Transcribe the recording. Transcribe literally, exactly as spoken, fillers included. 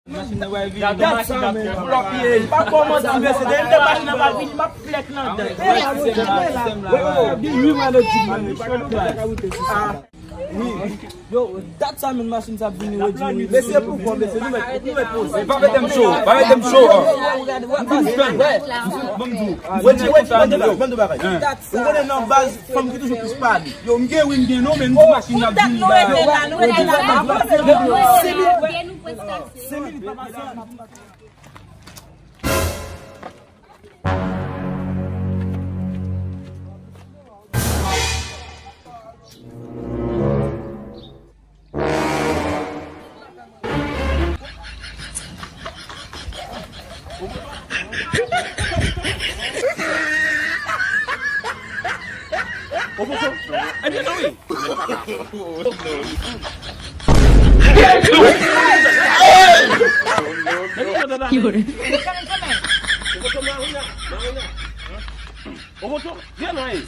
Machin nan pral vini. Gade sa, men. Pou lòt piye. Pa kòmanse, mesye. Depi machin nan pral vini, m ap plèk nan dan. Wi. Yo, dat sa, men, machin sa ap vini, yo di wi. Mesye, pou kò, mesye, nou mèt, nou mèt poze. Pa mete m cho, pa mete m cho, an. M fin fè. Bon, m di w. Wè, wè, wè, wè, wè, wè, wè, wè. Ou konnen nan baz, fanm ki toujou plis pale. Yo, m gen wi, m gen non, men m di machin nan ap vini. Oboso, vyen non, ey.